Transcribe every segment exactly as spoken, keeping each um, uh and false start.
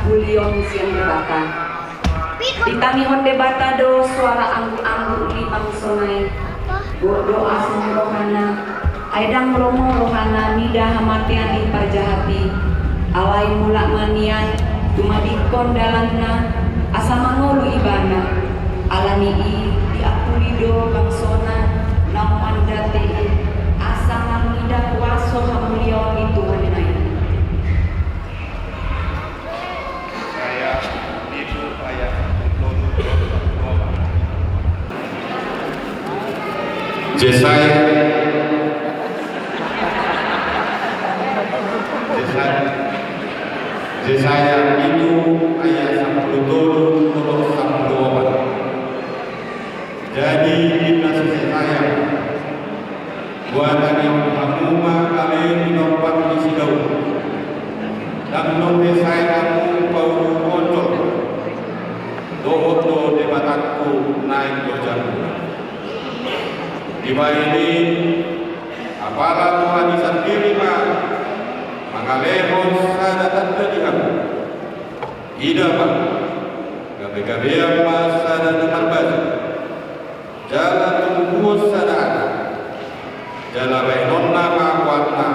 Ulion sian Debata. Ditangihon Debata do soara angguk-angguk ni bangsona i. Gok do asam rohana, ai ndang lomo rohana mida hamatean ni parjahat i. Alai mulak ma nian, tumadingkon dalanna, asa mangolu ibana. Ala ni i diampuni do bangsona naung mandate i, asa marnida kuaso hamuliaon ni Tuhanna i. Jesaya, Jesaya, Jesaya pitu ayat sampulu tolu dohot sampulu opat. Jadi ninna si Jesaya, Huhatangihon hamu ma ale pinomparhu si Daud. Ndang dope sai hamu pauruuruhon jolma, dohot do Debatangku naeng do jambu. Dibahen i, apala Tuhan i sandiri ma mangalehon sada tanda di hamu. Ida ma, gabegabean ma sada na marbaju, jala tubuhon sada anak, jala bahenonna ma goarna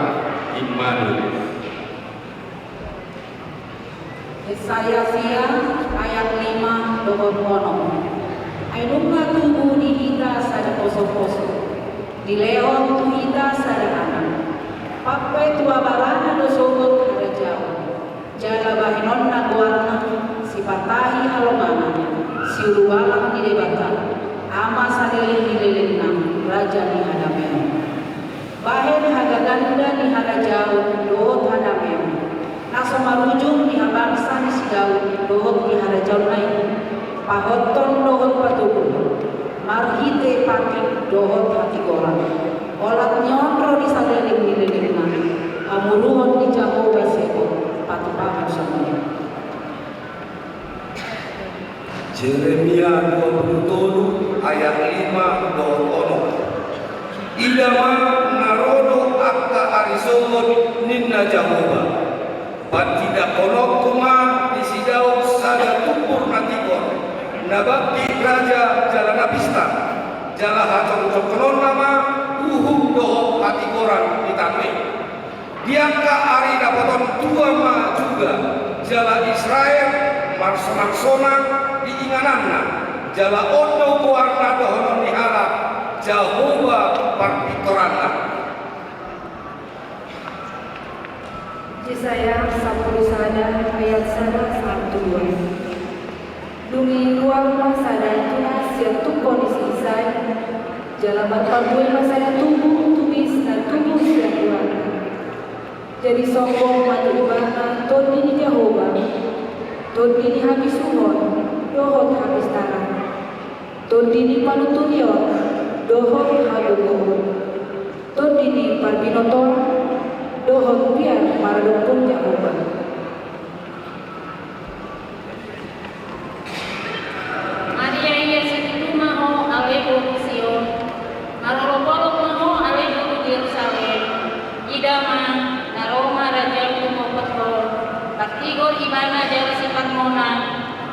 Immanuel. Jesaya sia ayat lima dohot onom. Ai nunga tubu di hita sada posoposo, dilehon tu hita sada anak. Pampe tu abarana do sogot harajaon. Jala bahenonna goarna Sipatahi Halongangan, Siulubalang ni Debata, Ama saleleng ni lelengna, Raja ni hadameon. Bahen hagaganda ni harajaon dohot hadameon, na so marujung di habangsa ni si Daud dohot di harajaonna i, pahothon dohot patoguhon, marhite patik dohot hatigoran. Olat ni on ro di saleleng ni lelengna, pamuruon ni Jahowa Zebaot, patupahon songon i. Jeremia dua pulu tolu ayat lima dohot onom. Ida ma, na ro do angka ari sogot, ninna Jahowa. Patindangkononku ma di si Daud sada tumbur na tigor, na banggi raja jala na pistar, jala hajongjonghononna ma uhum dohot hatigoran di tano i. Di angka ari na potontua ma Juda jala Israel marsonangsonang di ingananna, jala on do goarna dohonon ni halak, Jahowa parpintoranna. Jesaya sampulu sada ayat sada sahat tu dua. Dung i ruar ma sada tunas sian tungko ni si Isai, jala marparbue ma sada tubu tumis na tubu sian ruarna. Jadi sombong ma tu ibana tondi ni Jahowa, tondi ni habisuhon dohot hapistaran, tondi ni panuturion dohot hagogoon, tondi ni parbinotoan dohot biar maradophon Jahowa. Marhiahia situtu ma ho ale boru Sion, marolopolop ma ho ale boru Jerusalem. Ida ma, na ro ma rajam tumopot ho, partigor ibana jala siparmonang,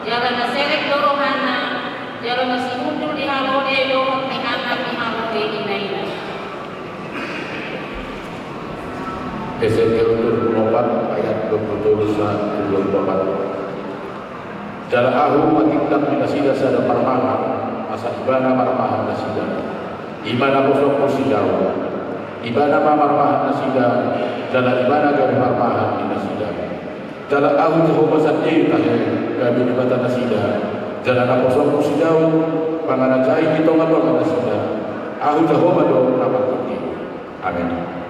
jala na serep do rohana, jala na sihundul di halode dohot ni anak ni halode i naina. Hesekiel dua pulu opat ayat dua pulu tolu sahat tu dua pulu opat. Jala ahu patindang di nasida sada parmahan, asa ibana marmahan nasida. I ma naposongku si Daud. Ibana ma marmahan nasida, jala ibana gabe parmahan di nasida. Jala ahu Jahowa sandiri tahe, gabe Debata nasida, jala naposongku si Daud, mangarajai di tongatonga nasida. Ahu Jahowa do na manggohi. Amen.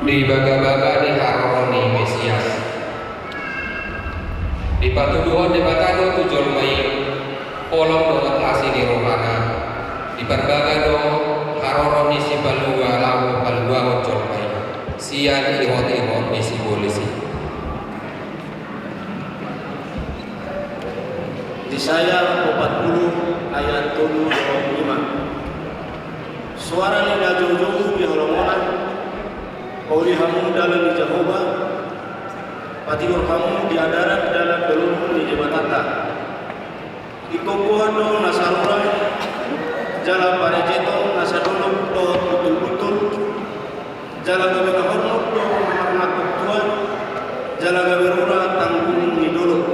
Di bagabaga ni haroro ni Mesias, dipatuduhon Debata do tu jolma i holong dohot asi ni rohana. Diparbaga do haroro ni Sipalua laho paluahon jolma i sian ihot-ihot ni sibolis i. Jesaya opat pulu ayat tolu dohot lima. Soara ni na joujou di holongonan, pauli hamu dalan ni Jahowa, patiur hamu di adaran dalan dolok ni Debatanta. Ingkon gohan do nasa rura, jala parejeton nasa dolok dohot butul-butul, jala gabe na hormut do marnangkok tua, jala gabe rura tanggul ni dolok.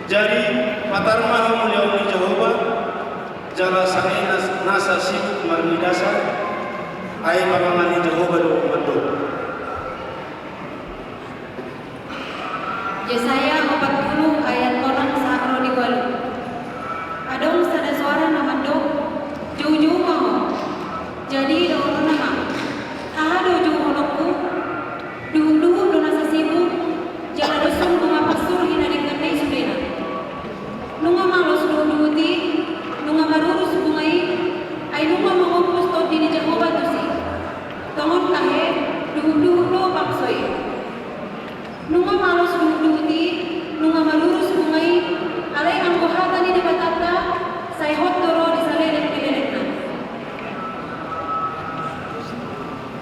Jadi, patar ma hamuliaon ni Jahowa, jala sangap nas-, nasa sibuk marnidasa, ai pamangan ni Jahowa do mandok. Jesaya opat pulu ayat onom sahat ro di ualu. Adong sada soara na mandok, joujou ma ho. Jadi dohononna ma, aha do jouhononku? Duhut-duhut do nasa sibuk, jala dosung bunga pansur hinadingkonna i sudena. Nunga malos duhut-duhut i, nunga marurus bunga i, ai nunga mangompus tondi ni Jahowa tusi. Tongon tahe, duhut-duhut do bangso i. Nunga malos duhut-duhut i, nunga marurus bunga i, alai anggo hata ni Debatanta, sai hot do ro di saleleng ni lelengna.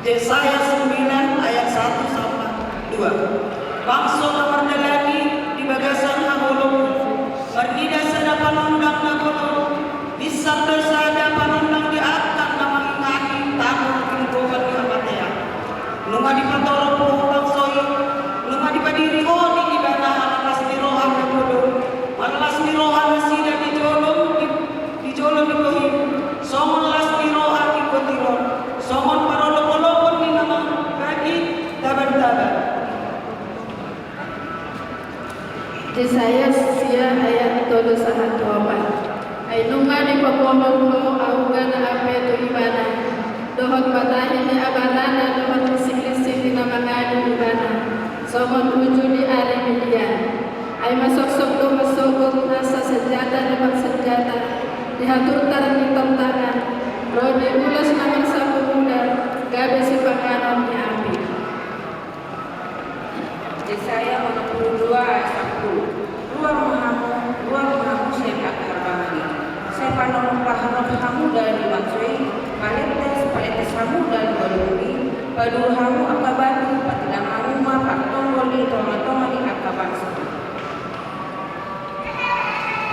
Jesaya sembilan ayat satu sampai dua. Bangso na mardalani di bagasan haholomon, marnida sada panondang na golon, binsar do sada panondang di angka na mangingani tano di linggoman ni hamatean. Nunga dipatorop ho bangso i, nunga dipadiri ho di ibana las ni roha na godang, marlas ni roha nasida di jolo di, di jolo ni bohim, songon las ni roha ingkon tiron, songon parolop-olopon ni na mambagi taban-taban. Jesaya sia ayat tolu sahat opat. Ai nunga dipabohom ho auga na ampe tu ibana, dohot batahi ni abarana dohot linsik-linsik ni na mangadu ibana, songon uju di ari Midian. Ai masoksok do marsogop nasa sanjata dohot sanjata di haturtar ni tantangan, ro di ulos na marsapu mudar, gabe sipanganon ni api. Jesaya onom pulu dua ayat sampulu. Ruar ma hamu, ruar ma hamu sian angka habangan i. Sai panorop-panorop hamu dalan ni bangso i, palentes-palentes hamu dalan ni ualuhon i, paduhur hamu angka batu, patindang hamu ma partonggol i di tonga-tonga ni angka bangso.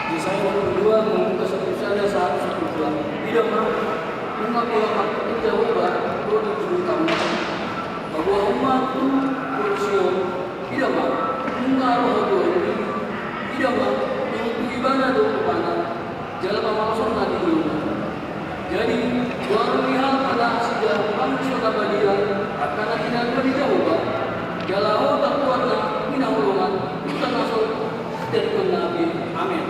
Jesaya dua pulu dua, mamungka sampulu sada sahat sampulu dua. Ida ma, nunga pola marhite Jahowa ro di julu tamu. Paboahon ma tu Sion, ida ma, nunga ro hatuaon i, ida ma, dohot tu ibana do rupana, jala pamalosonna di jolona. Jadi, goarhon ni halak na sida bangso na badia, angka na tinadua ni Jahowa, jala hot angka goarna, hinaholongan, huta na so ditadingkonna be. Amen.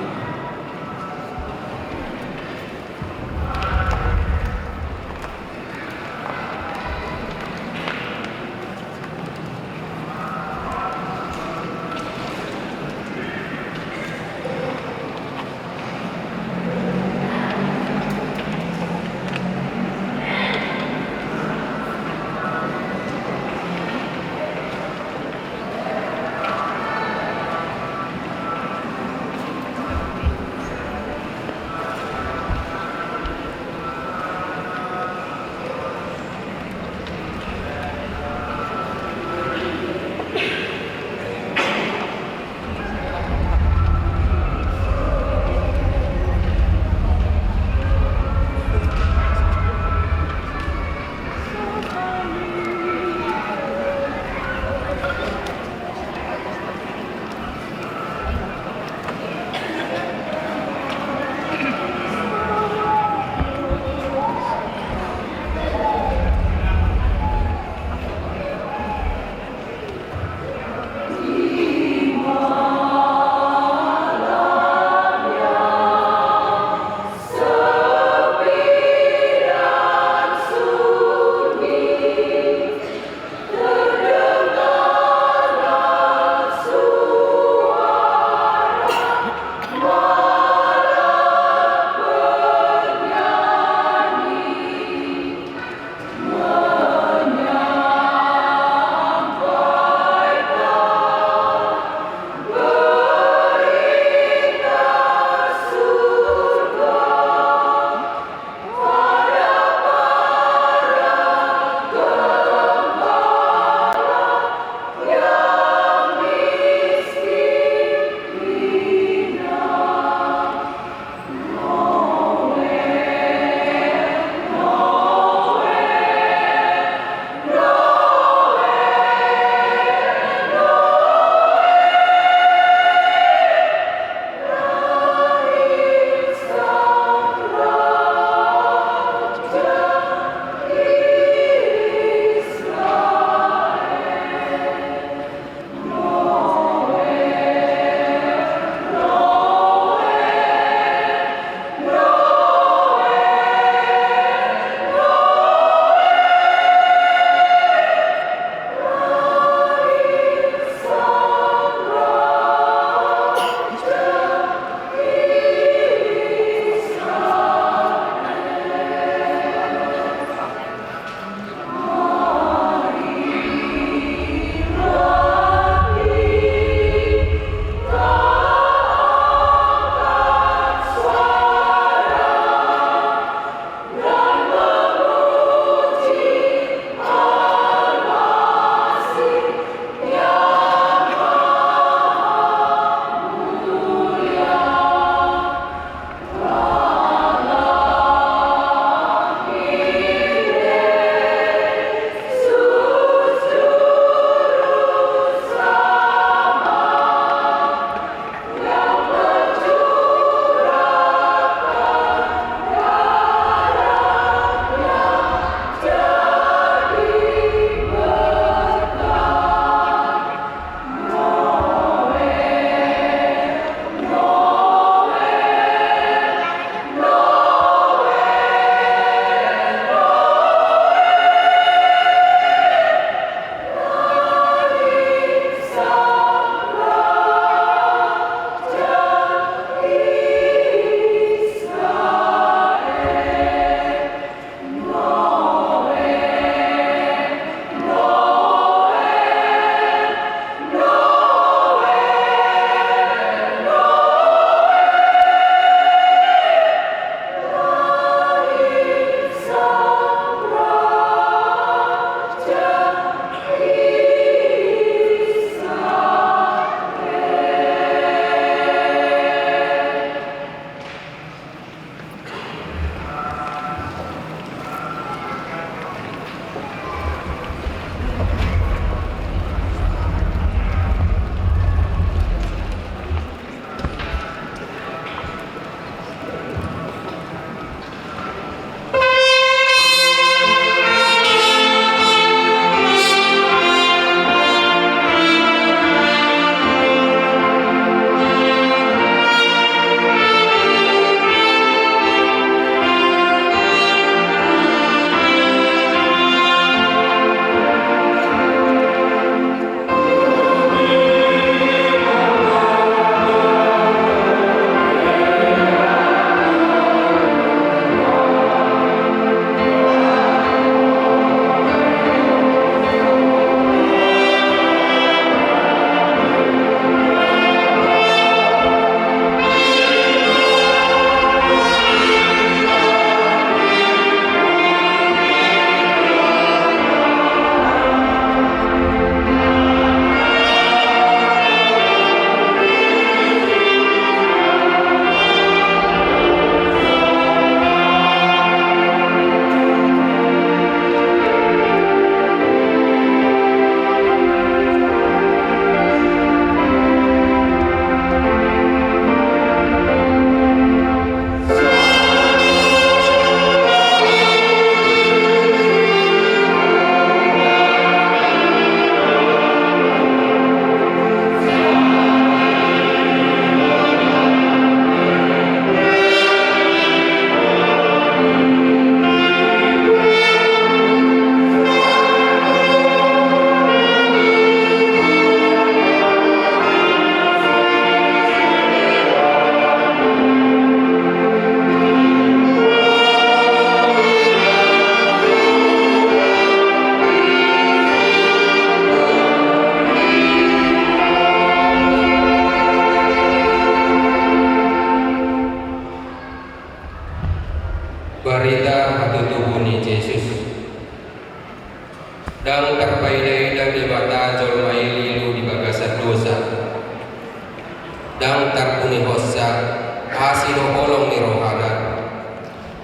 Asi do holong ni rohana.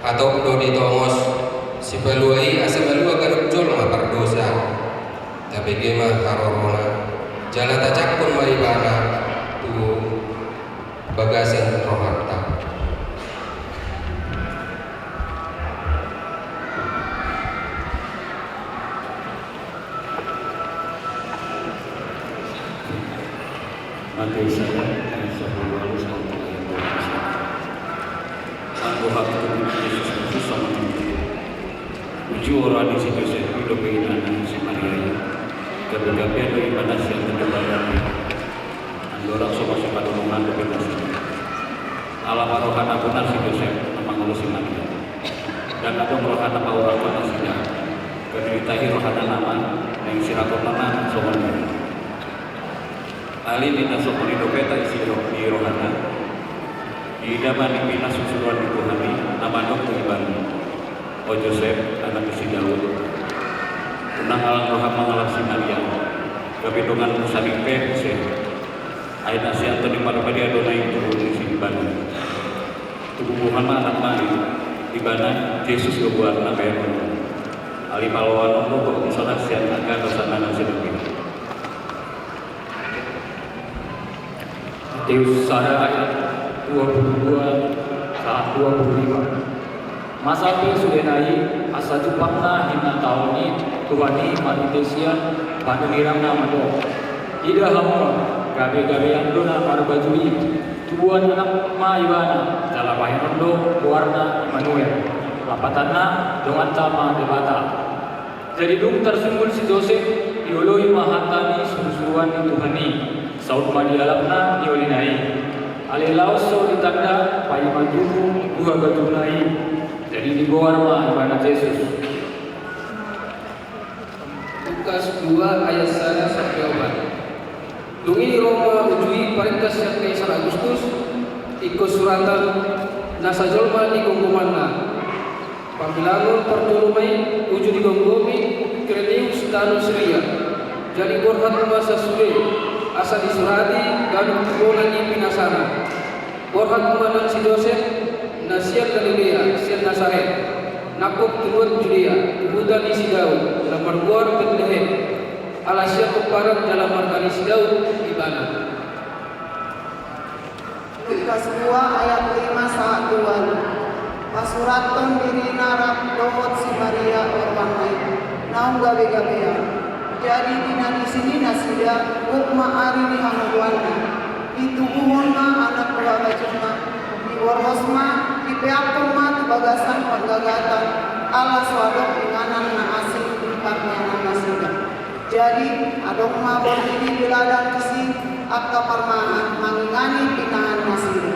Hatop do ditongos Sipalua i asa malua ganup jolma pardosa. Tabege ma harorona jala tajangkon ma ibana tu bagasan rohanta. Mateus sada ayat sapuluh walu sampe ayat dua puluh sada. Anggo hatutubu ni Jesus Kristus sama ni Uju ora ni si Josep i dope inana si Maria i. Gabe-gabean do ibana sian tu Debata i. Andorang so masuk padonongan dope nasida. Ala ma rohana bona si Josep na mangolu si Maria. Ndang adong rohana paurangkon nasida. Gabe ditahi rohana nama naeng sirangkonna songon i. Alani na songon i dope taisi roh-, ni rohana. Diida ma nipina surusuruan ni Tuhan i na mandok tu ibana. O Josep, anak ni si Daud. Unang alang roham mangalap si Maria. Gabe donganmu sandiri pe muse. Ai na sian Tondi Parbadia do na i tubu ni si ibana. Tubuhon ma anak ma i, ibana Jesus do goarna baen on. Alai paloanon do ho dison sian angka dosana na sadari. Mateus sada ayat dua puluh dua sahat dua puluh lima. Masa pe sudena i, asa jumpang na hinataon ni Tuhan i marhite sian panirianna mandok: Ida hamu ma, gabe-gabean do na marbaju i. Tubuan anak ma ibana, jala bahenon do goarna Immanuel. Lapatanna, donganta ma Debata. Jadi dung tarsungkun si Josep, dioloi ma hata ni surusuruan ni Tuhan i, saut ma dialapna niolina i. Alai laos so ditanda paima tubu tu hagajutna i. Jadi digoar ma ibana Jesus. Lukas dua ayat sada sampe opat. Dung i ro ma uju i parenta sian Kaisar Agustus, ingkon suratan na sajolma ni gomgomanna. Pangkilangon parjolo ma i uju digomgomi Kirenius tano Siria. Jadi borhat ma sasude asa disurati ganup tu bona ni pinasana. Borhat ma nang si Josep, na sian Galilea, sian Nasaret, nangkok tu luat Judea, tu huta ni si Daud, na margoar Betlehem, ala sian pomparan jala marga ni si Daud ibana. Lukas dua ayat lima sahat dua. Pasurathon dirina rap dohot si Maria orbangna i, naung gabe-gabean. Jadi di na disi ni nasida, gok ma ari ni hamogoanna. Ditubuhon ma anak tu hagajutna, diborhos ma, dipeakhon ma tu bagasan panggagatan, ala so adong inganan na asing di parnianannasida. Jadi, adong ma borngin di ladang disi, angka parmahan mangingani pinahan nasida.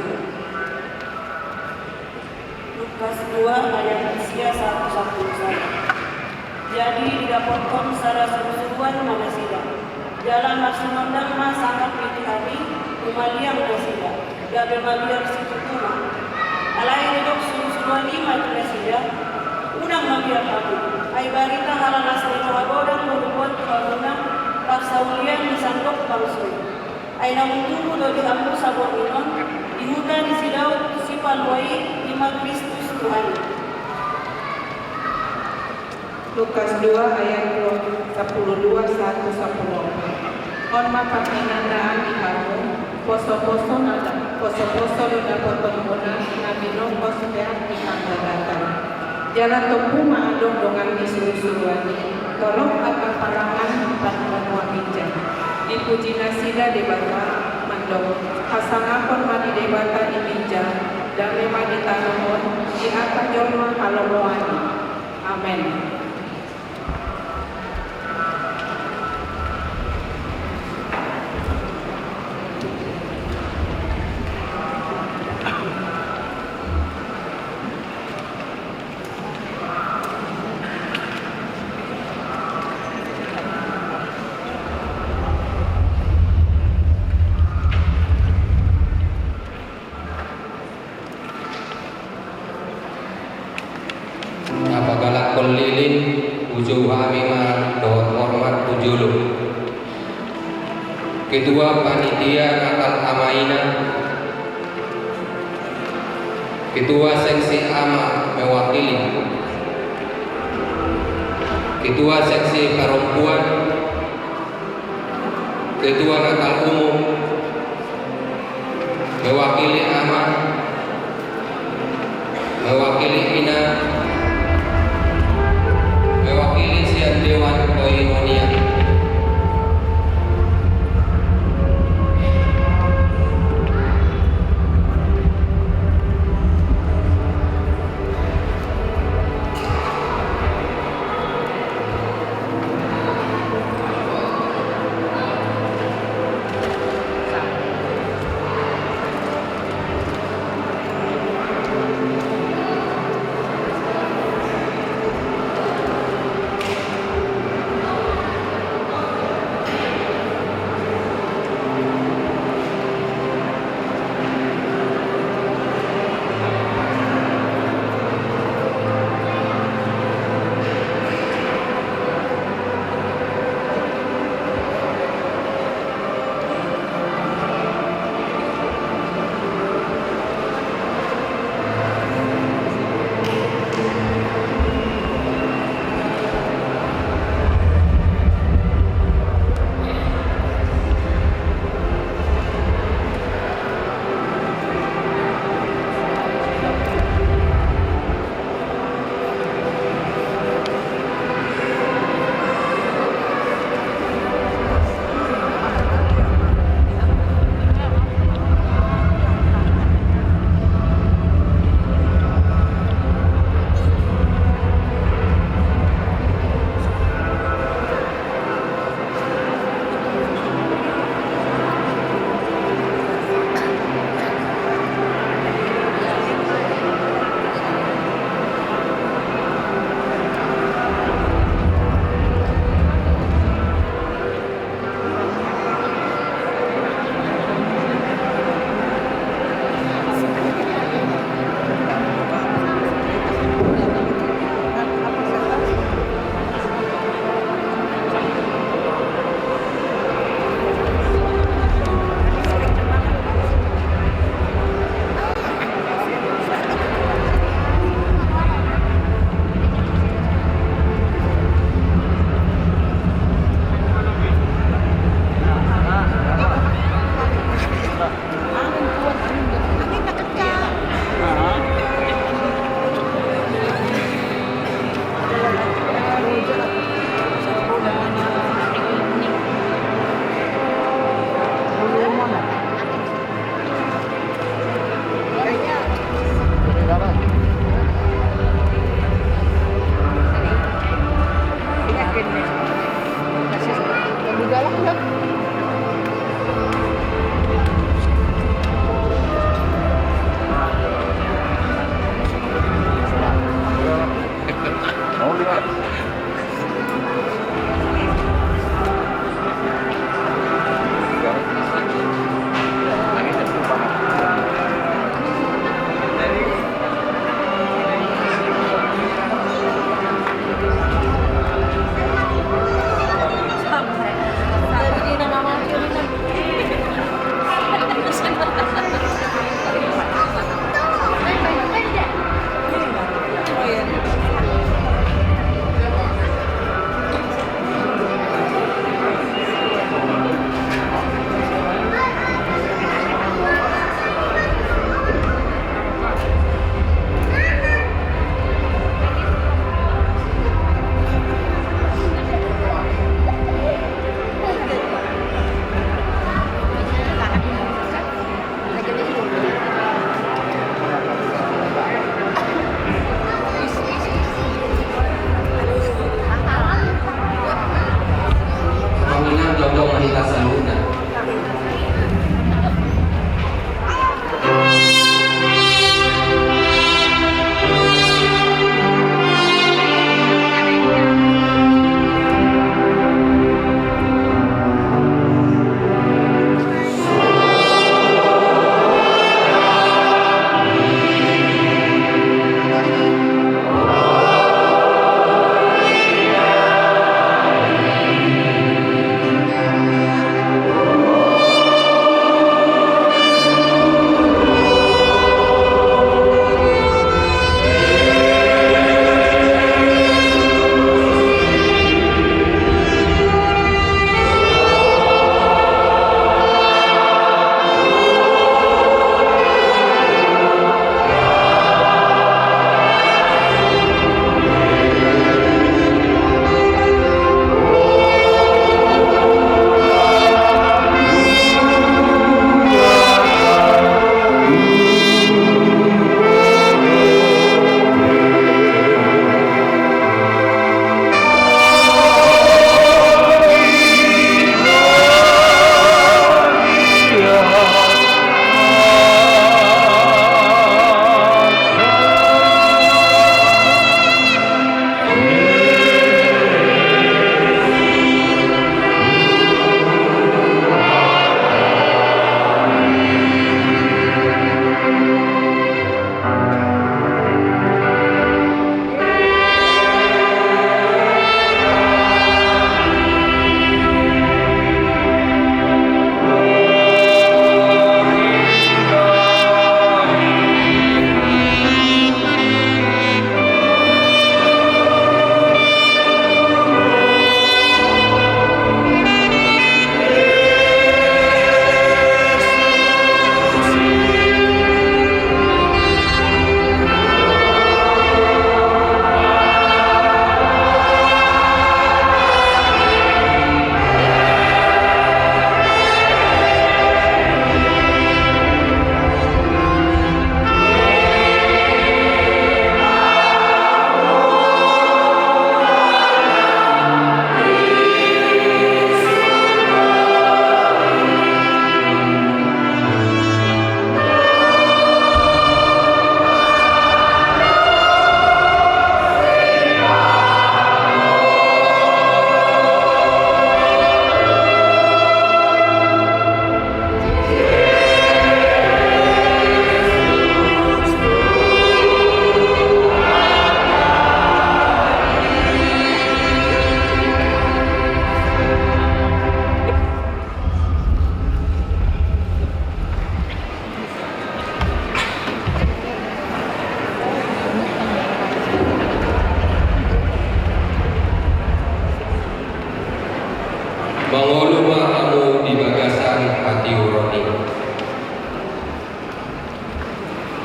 Lukas dua ayat sia sahat tu sampulu sada. Jadi didapothon sada surusuruan ma nasida. Jala marsinondang ma sangkap ni Tuhan i, humaliang nasida. Gabe maliar situtu ma. Alai didok surusuruan i ma tu nasida: Unang maliar hamu. Ai barita halalas ni roha godang do hubuat tu hamuna parsaulian ni sandok bangso i. Ai naung tubu do di hamu saborngin on, di huta ni si Daud, Sipalua i, i ma Kristus Tuhan i. Lukas dua ayat dua, sampulu dua sahat tu sampulu opat. On ma parninandaan di hamu, poso-poso na da-, poso-poso do dapotonmuna na binongkos peak di panggagatan. Jala tompu ma adong dongan ni surusuruan i, torop angka parangan di panguamuan ginjang. Dipuji nasida Debata, mandok: Hasangapon ma di Debata di ginjang, dame ma di tano on, di angka jolma halomoan i. Amen. Tapagalakkon lilin, hujou hami ma dohot hormat tu jolo. Ketua Panitia Natal Amaina, Ketua Seksi Ama mewakili Ketua Seksi Perempuan, Ketua Natal Umum, mewakili Ama, mewakili Ina, mewakili sian Dewan Koinonia.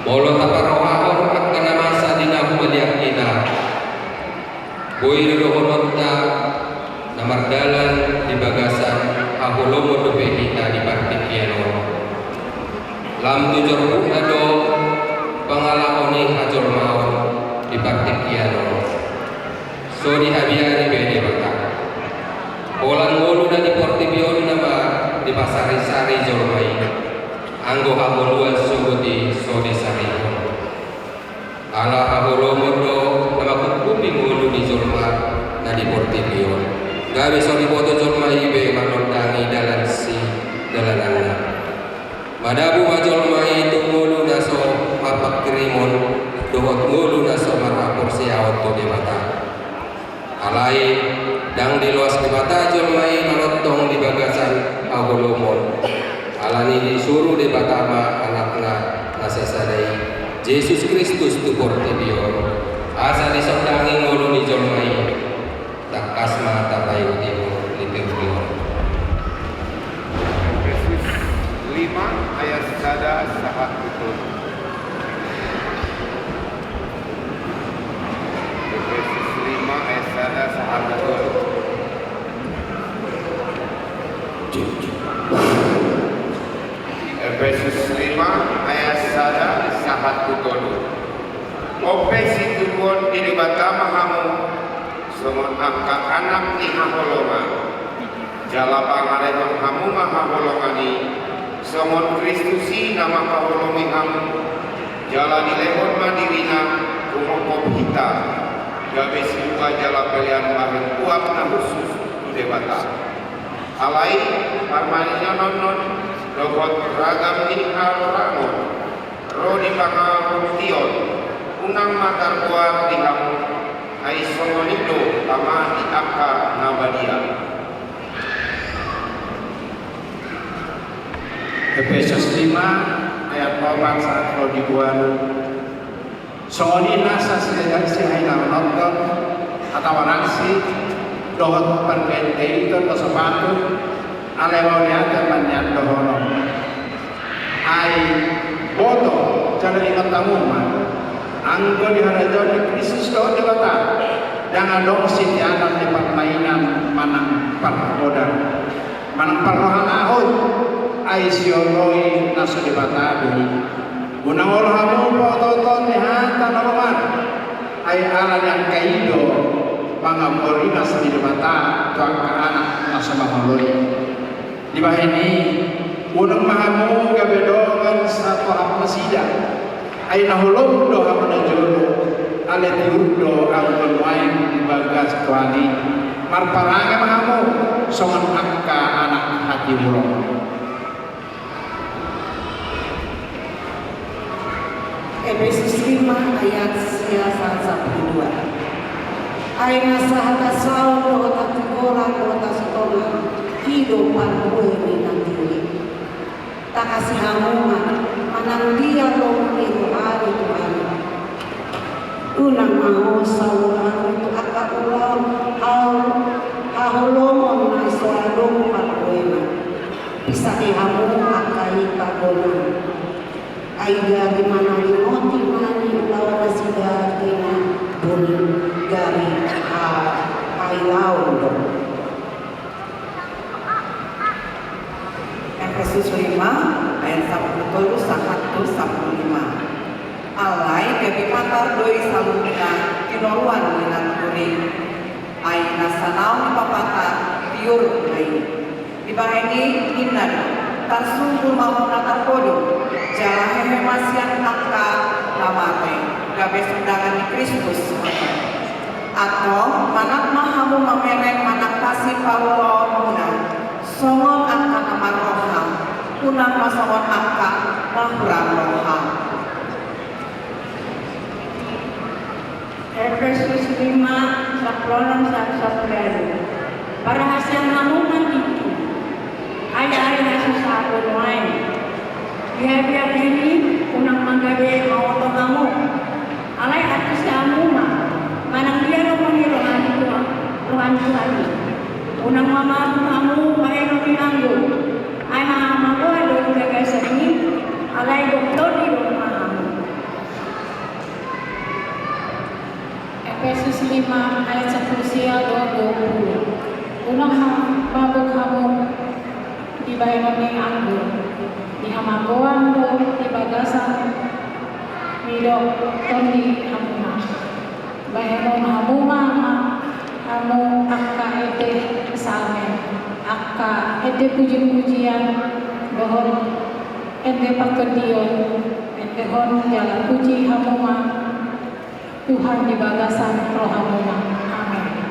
Molo taparrohahon angka na masa di na humaliang hita, boi do dohononta na mardalan di bagasan haholomon dope hita di partingkian on. Lam tu jorbutna do pangalaho ni hajolmaon di partingkian on. So dihabiari be Debata. Holan ngolu na di portibi on nama dipasarisari jolma i, anggo hangoluan sogot i so disarihon. Ala haholomon do na manghuphupi ngolu ni jolma na di portibi on. Gabe so diboto jolma i be manondangi dalan sidalananna. Madabu ma jolma i tu ngolu na so marpanghirimon dohot ngolu na so marhaporseaon tu Debata. Alai ndang diloas Debata jolma i manongtong di bagasan haholomon. Alani i disuru Debata ma Anakna na sasada i, Jesus Kristus, tu portibi on, asa disondangi ngolu ni jolma i. Tangkas ma tapaihut-ihut liturgi on. Efesus lima ayat sada sahat tu tolu. Efesus lima ayat sada sahat tu tolu. Efesus lima ayat sada sahat tu tolu. On pe situbuhon ni Debata ma hamu songon angka anak ni haholongan. Jala pangarehon hamu ma haholongan i, songon Kristus i na mangkaholongi hamu, jala dilehon ma dirina humophop hita, gabe situa jala pelean bahen uap na hushus tu Debata. Alai parmaninanonnon dohot ragam ni harorangon ro di pangarution, unang ma targoar di hamu, ai songon i do tama ni angka na badia. Efesus lima ayat opat sahat ro di ualu. Songon i nasa sihahilaononton atau nasi dohot parbenteiton na so patut, alai mauliate ma nian dohonon. Ai boto jala ingot hamu ma, anggo di harajaon ni Kristus dohot Debata, ndang adong siteanon ni parmainan manang pargodang manang parrohanahon, ai sioloi na so Debata do i. Unang olo hamu paotooton ni hata na roman, ai ala ni angka i do mangamori nasa ni Debata tu angka anak na so mangoloi. Dibahen i, unang ma hamu gabe dongan satohap nasida. Ai na holom do hamu najolo, alai tiur do anggo nuaeng di bagas Tuhan i. Marparange ma hamu songon angka anak hatiuron. Efesus lima ayat sia sahat sampulu dua. Ai nasa hatasaon dohot hatigoran dohot hasitongaan, i do parbue ni natua i. Takasi hamu ma, manang dia lomo ni roha ni Tuhan i. Unang ma hosa roham tu angka ulaon haholomon na so adong parbuena. Pisaki hamu angka i tagonan. Ai gari manang ingoti ma ni ulaon nasida i na buni gari hahilaon do. Efesus lima ayat sampulu tolu sahat tu sampulu lima. Alai gabe patar do i saluhutna tinoruan ni natua i. Ai nasa naung dipapata tiur ma i. Dibahen i ninna do, tarsungkul ma hona tarpodom, jala hehe ma sian angka na mate, gabe sondangan ni Kristus. Antong manat ma hamu mamereng manang pasi paulaonmuna, songon angka na marroha, unang ma songon angka na hurang roha. Efesus lima, sampulu onom sahat sampulu ualu. Parhasean hamu ma tingki. Ai ari hasusaon nuaeng. Di habiaran i unang ma gabe maoto hamu. Alai antusi hamu ma, manang dia lomo ni roha ni Tuhan, roha ni Tuhan i. Unang ma mabuk hamu bahenon ni anggur. Ai magoa do di bagasan i, alai gok do di roha hamu. Lima ayat sampulu sia dohot dua pulu. Unang ha-, mabuk hamu di bahenon ni anggur, di hamagoan dohot di bagasan ni do-, tondi hamuna. Bahenon hamu ma, ma hamu angka ende psalmen, angka ende puji-pujian dohot ende partondion, endehon jala puji hamu ma Tuhan di bagasan rohamuna. Amen.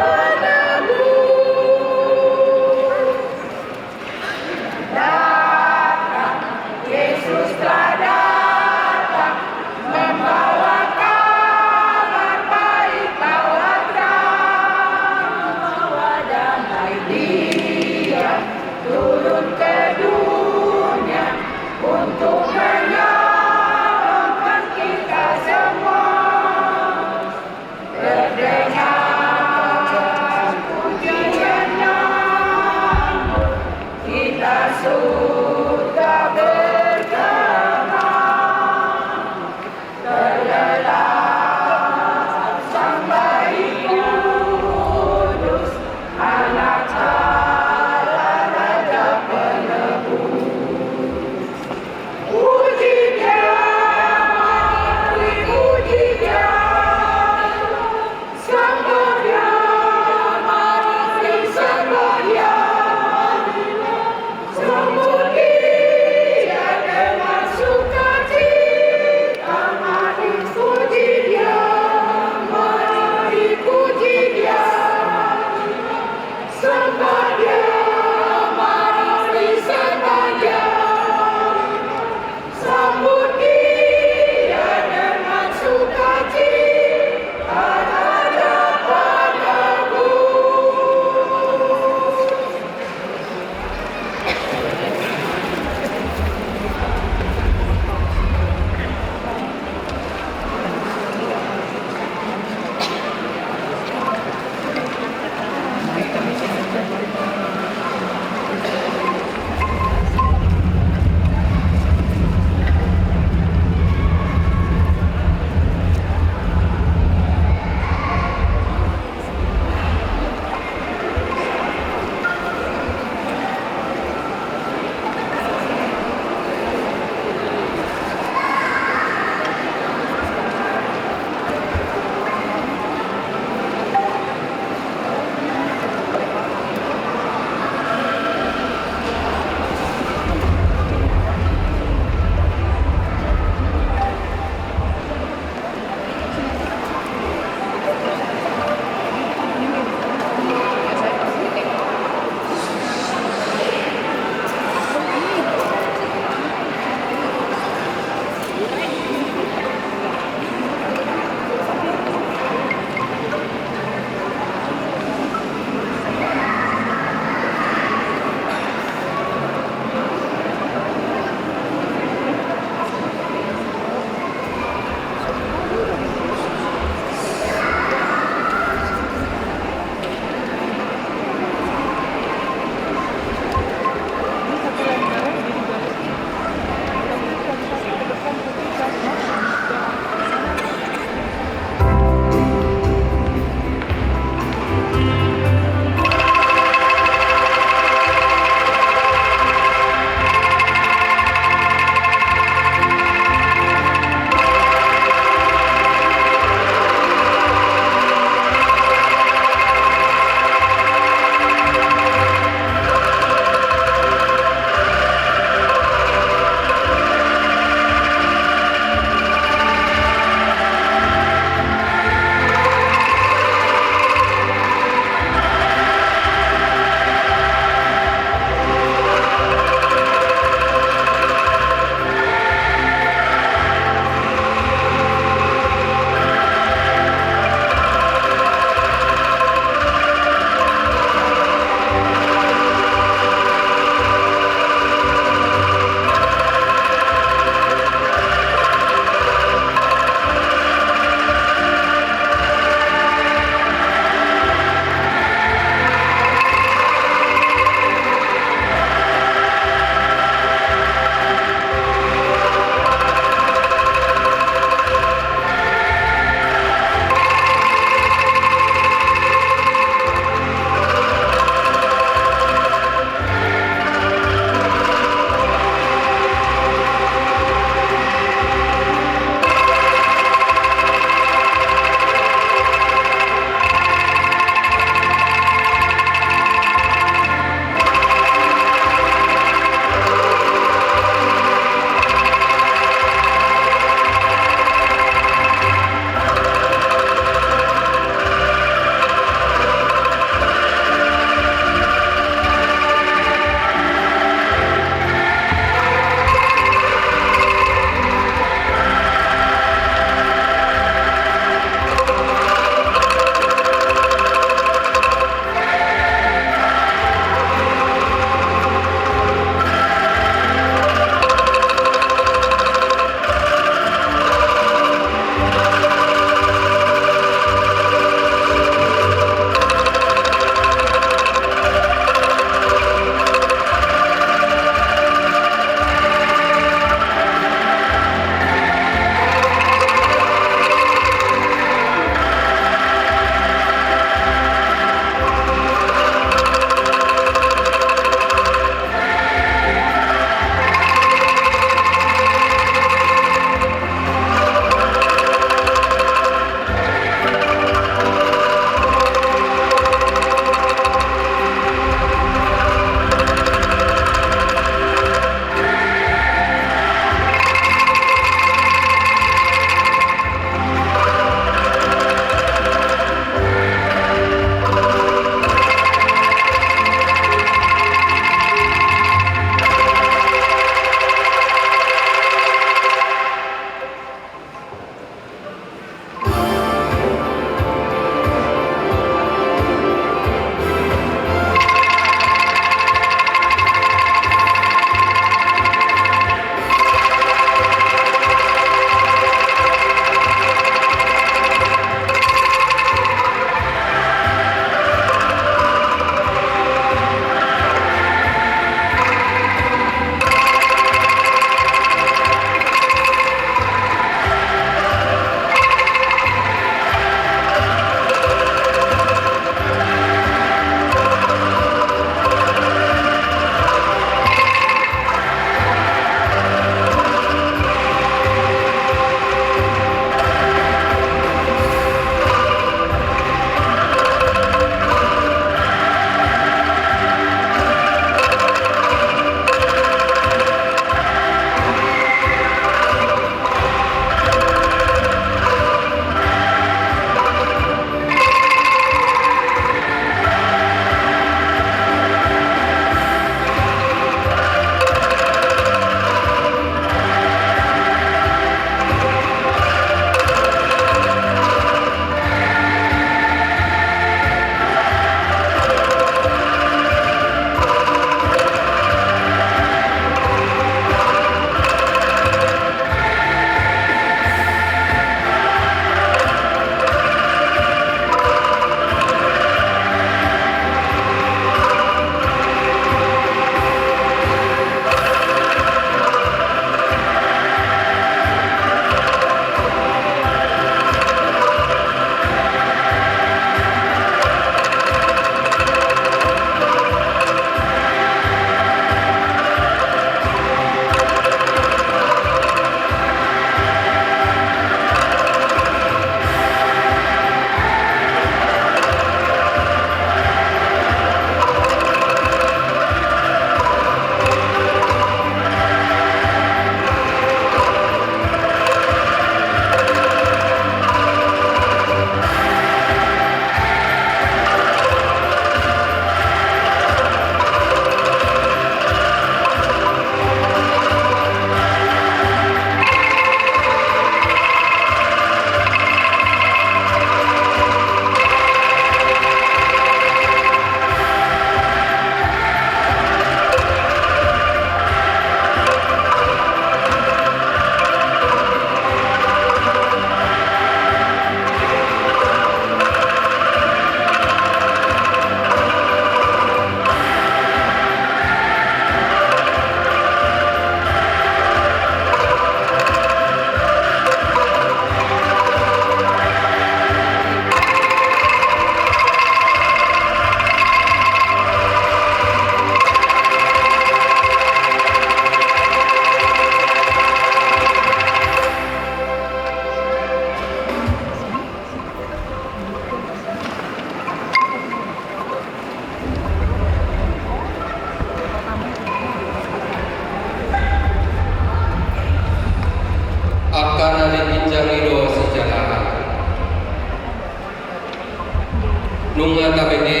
Nunga tabege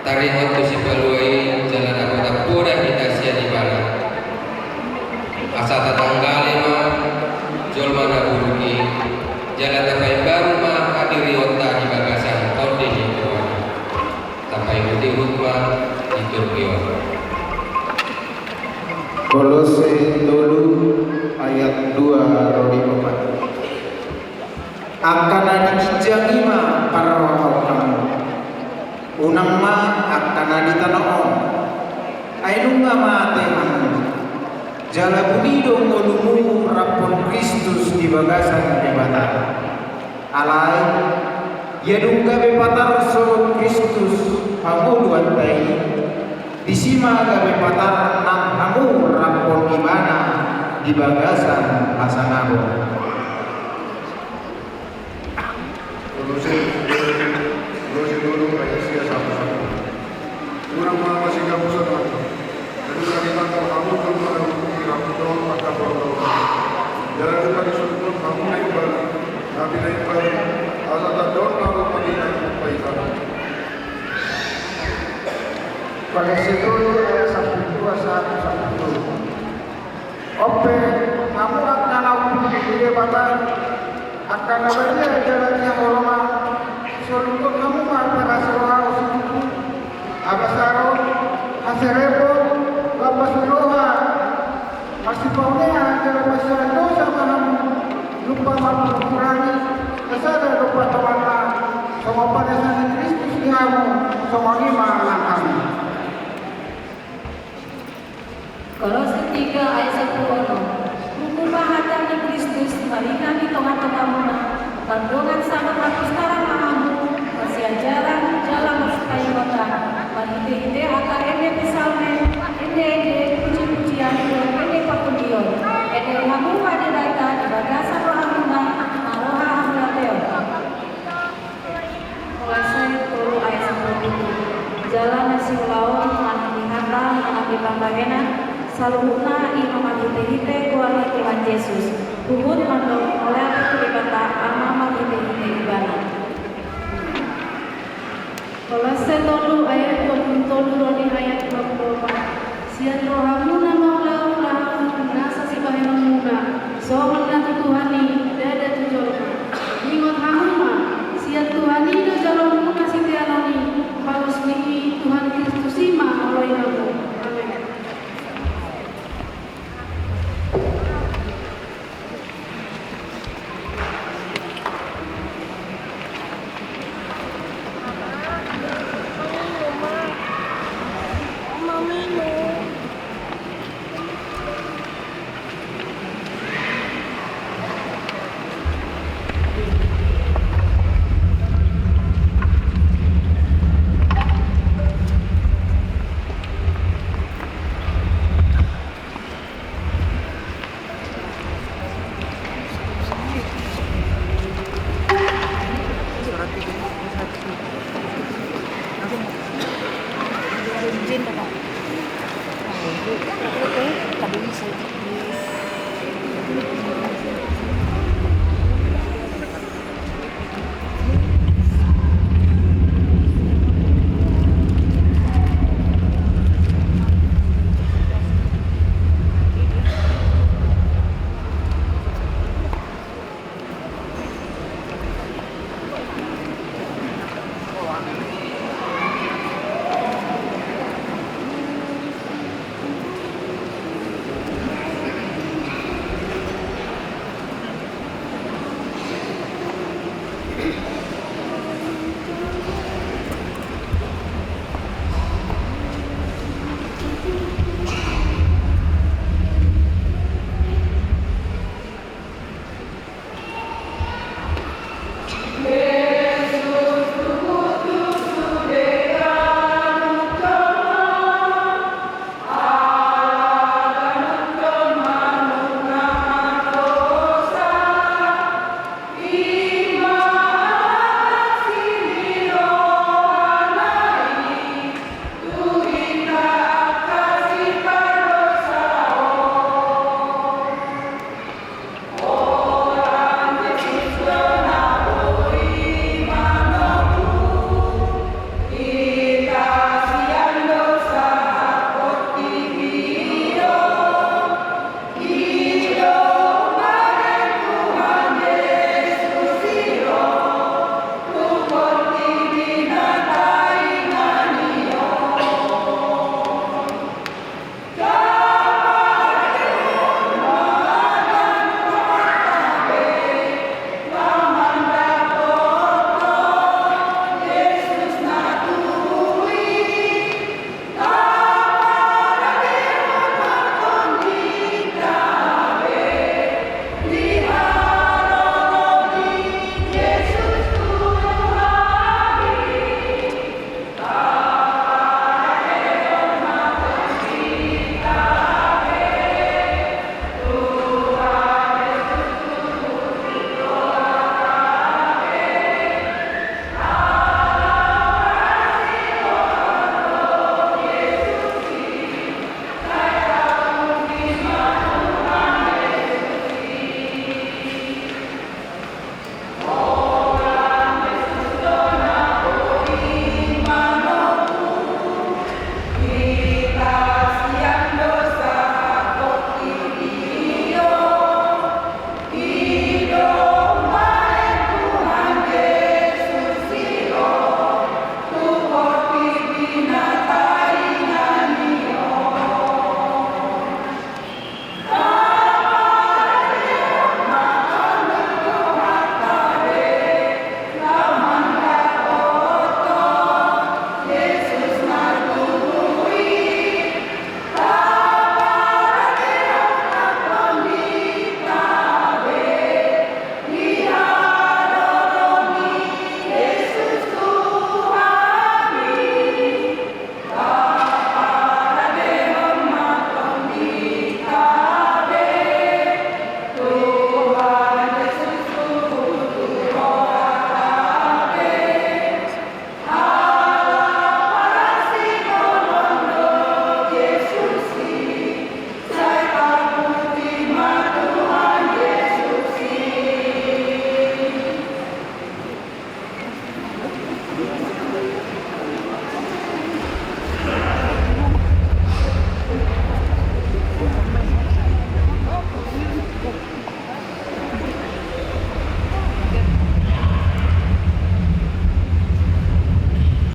taringot tu sipalua i jala na poda-poda hita sian ibana. Asa tatanggale ma jolma na buruk i jala tapaimbaru ma hadirionta di bagasan tonde ni Tuhan. Tapaihut-ihut ma di turpuk on. Kolose tolu ayat dua ro di opat. Angka na di ginjang i ma parrohaon hamu. Unang ma angka na di tano on. Ai nunga mate hamu. Jala buni do ngolumu rap dohot Kristus di bagasan Debata. Alai, ia dung gabe patar songon Kristus hangoluanta i, disi ma gabe patar nang hamu rap dohot ibana di bagasan hasangapon. Kolose, Kolose tolu ayat sia sampe sampulu. Unang ma masigabusan hamu. Dung na ditangkal hamu jolma na buruk i rap dohot angka parboruon. Jala dung na disolukhon hamu na imbaru, na pinaimbaru, asa tanda on ma rupa ni na paimbaru. Kolose tolu ayat sampulu dua sahat sampulu tolu. On pe, hamu angka na umpulan ni Debata, angka na badia jala na holong, solukhon hamu ma parasirohaon situtu, habasaron, haserepon, lambas ni roha, marsipaunea jala marsiadosa ma hamu, lupa ma pangkurangi, na sada do patonganna, songon pangalaho ni Kristus di hamu, songon i ma nang hamu. Kolose tiga ayat sampulu onom. Rungkun ma hata ni Kristus maringan di tonga-tongamuna, mardongan sada parpistaran ma hamu, marsiajaran, jala marsipaingotan, marhite-hite angka ende psalmen, ende-ende, puji-pujian, dohot ende partondion, endehon hamu ma Debata di bagasan rohamuna, na roha hamuliateon. Kolose tolu ayat sampulu pitu. Jala na siulaon, manang di hata, manang di pambahenan, saluhutna i ma marhite-hite goar ni Tuhan Jesus. Huhut mandok mauliate tu Debata Ama marhite-hite